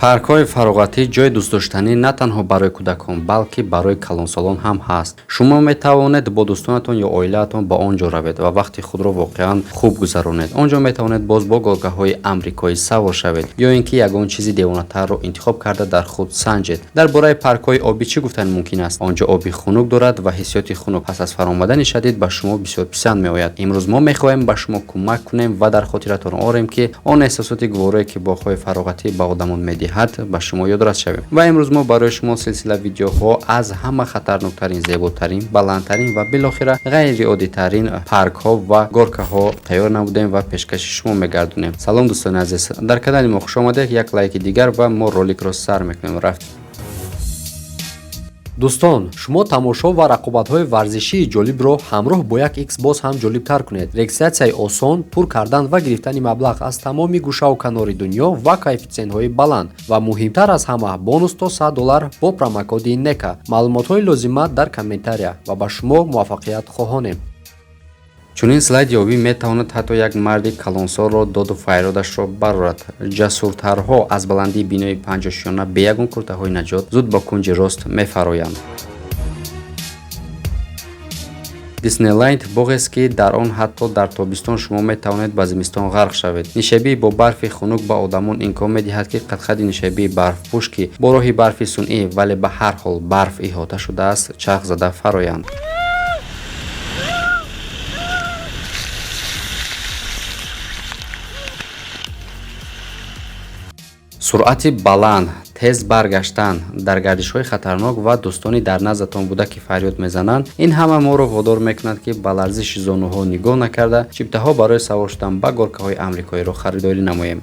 Паркҳои фароғатӣ ҷои дӯстдоштанӣ на танҳо барои кӯдакон, балки барои калонсолон ҳам ҳаст. Шумо метавонед бо дӯстонатон ё оилаатон ба он ҷо равед ва вақти худро воқеан хуб гузаронед. Он ҷо метавонед боз бо горкаҳои амрикоӣ савор шавед ё ин ки ягон чизи девонатарро интихоб карда дар худ санҷед. Дар бораи паркҳои обӣ чӣ гуфтан мумкин аст? Он ҷо оби хунук дорад ва ҳиссиёти хунук пас аз фаромадани шадид ба шумо бисёр писанд меояд. Имрӯз мо мехоҳем ба шумо кӯмак кунем ва дар хотиратон орем, ки он эҳсосоти гуворое, ки боғҳои фароғатӣ ба одамон медиҳад, ба шумо ёдрас шавем. Ва имрӯз мо барои шумо силсила видеоҳо аз ҳама хатарноктарин, зеботарин, баландтарин ва билохира ғайриоддитарин паркҳо ва горкаҳо тайёр намудем ва пешкаши шумо мегардонем. Салом, дӯстони азиз, дар канали мо хуш омадед. Як лайки дигар ва мо роликро сар мекунем. Рафт. Дӯстон, шумо тамошо ва рақобатҳои варзишии ҷолибро ҳамроҳ бо як икс боз ҳам ҷолибтар кунед. Регистратсияи осон, пур кардан ва гирифтани маблағ аз тамоми гӯшаву канори дунё ва коэффитсиентҳои баланд ва муҳимтар аз ҳама, бонус то 100 доллар бо промокоди НЕКА. Маълумотҳои лозима дар комментария ва ба шумо муваффақият хоҳонем. Чунин слайди обӣ метавонад ҳатто як марди калонсолро доду фарёдашро барорад. Ҷасуртарҳо аз баландии бинои панҷошёна бе ягон куртаҳои наҷот зуд ба кунҷи рост мефароянд. Диснейленд боғест, ки дар он ҳатто дар тобистон шумо метавонед ба зимистон ғарқ шавед. Нишебӣ бо барфи хунук ба одамон имкон медиҳад, ки қадқади нишебии барфпӯш, ки бо роҳи барфи сунъӣ, вале ба ҳар ҳол барф иҳота шудааст, чарх зада фароянд. Суръати баланд, тез баргаштан дар гардишҳои хатарнок ва дӯстони дар наздатон буда, ки фарёд мезананд, ин ҳама моро водор мекунад, ки ба ларзиши зонуҳо нигоҳ накарда, чиптаҳо барои савор шудан ба горкаҳои амрикоиро харидорӣ намоем.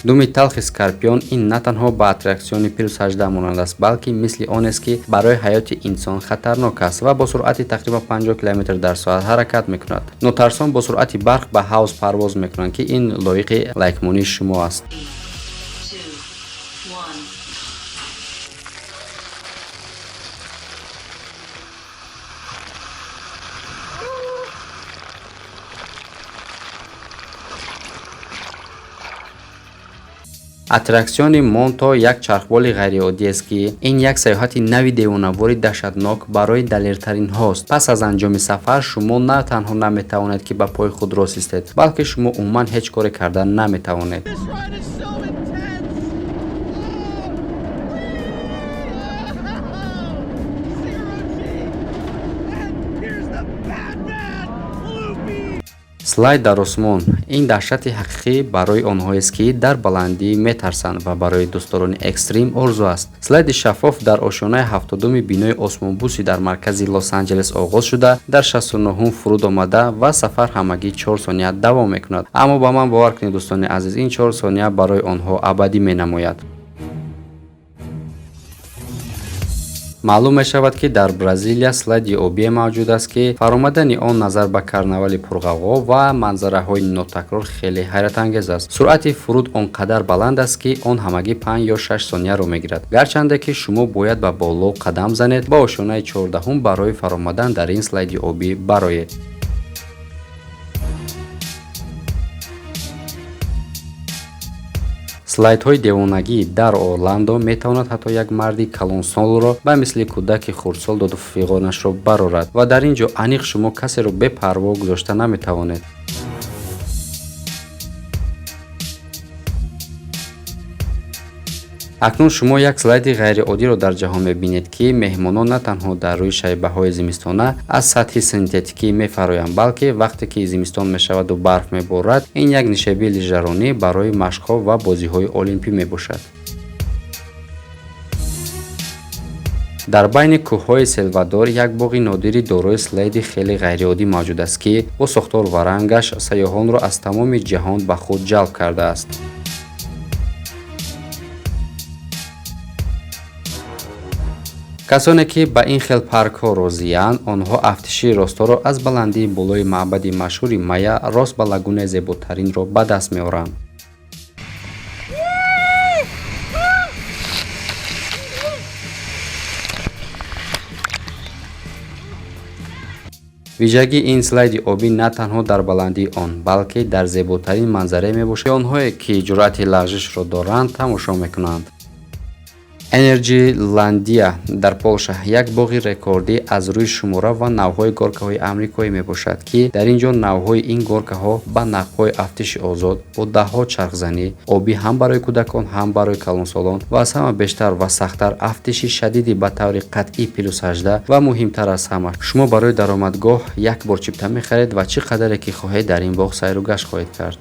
Думи талхи скорпион ин на танҳо ба аттраксиони плюс 18 монанд аст, балки мисли онест, ки барои ҳаёти инсон хатарнок аст ва бо суръати тақрибан 50 километр дар соат ҳаракат мекунад. Нотарсон бо суръати барқ ба ҳавз парвоз мекунанд, ки ин лоиқи лайкмонии шумо аст. Аттраксиони Монто як чархболи ғайриоддиест, ки ин як саёҳати нави девонавори даҳшатнок барои далертаринҳост. Пас аз анҷоми сафар шумо на танҳо наметавонед, ки ба пои худ рост истед, балки шумо умуман ҳеҷ коре карда наметавонед. This ride is so intense. Oh! Zero G. And here's the Batman Loopy. Слайд дар осмон ин даҳшати ҳақиқӣ барои онҳоест, ки дар баландӣ метарсанд, ва барои дӯстдорони экстрим орзу аст. Слайди шаффоф дар ошёнаи 70-уми бинои осмонбуси дар маркази Лос-Анҷелес оғоз шуда, дар 69-ум фуруд омада ва сафар ҳамагӣ 4 сония давом мекунад. Аммо ба ман бовар кунед, дӯстони азиз, ин 4 сония барои онҳо абадӣ менамояд. Маълум мешавад, ки дар Бразилия слайди обие мавҷуд аст, ки фаромадани он назар ба карнавали пурғавғо ва манзараҳои нотакрор хеле ҳайратангез аст. Суръати фуруд он қадар баланд аст, ки он ҳамагӣ 5 ё 6 сонияро мегирад, гарчанде ки шумо бояд ба боло қадам занед, ба ошёнаи 14-ум барои фаромадан дар ин слайди обӣ бароед. Слайдҳои девонагӣ дар Орландо метавонад ҳатто як марди калонсолро ба мисли кӯдаки хурдсол доду фиғонашро барорад ва дар ин ҷо аниқ шумо касеро бепарво гузошта наметавонед. Акнун шумо як слайди ғайриоддиро дар ҷаҳон мебинед, ки меҳмонон на танҳо дар рӯи шайбаҳои зимистона аз сатҳи синтетикӣ мефароянд, балки вақте ки зимистон мешаваду барф меборад, ин як нишебии лижаронӣ барои машқҳо ва бозиҳои олимпӣ мебошад. Дар байни кӯҳҳои Селвадор як боғи нодири дорои слайди хеле ғайриоддӣ мавҷуд аст, ки бо сохтор ва рангаш сайёҳонро аз тамоми ҷаҳон ба худ ҷалб кардааст. Касоне, ки ба ин хел паркҳо розиянд, онҳо афтиши ростҳоро аз баландии болои маъбади машҳури Майя рост ба лагунаи зеботаринро ба даст меоранд. Вижагии ин слайди обӣ на танҳо дар баландии он, балки дар зеботарин манзарае мебошад, ки онҳое, ки ҷуръати лағжишро доранд, тамошо мекунанд. Энержиландия дар Полша як боғи рекордӣ аз рӯи шумора ва навъҳои горкаҳои амрикоӣ мебошад, ки дар ин ҷо навъҳои ин горкаҳо ба нақбҳои афтиши озод бо даҳҳо чархзанӣ обӣ ҳам барои кӯдакон, ҳам барои калонсолон ва аз ҳама бештар ва сахттар афтиши шадиди ба таври қатъӣ плюс 18. Ва муҳимтар аз ҳама, шумо барои даромадгоҳ як бор чипта мехаред ва чӣ қадаре ки хоҳед, дар ин боғ сайру гашт хоҳед кард.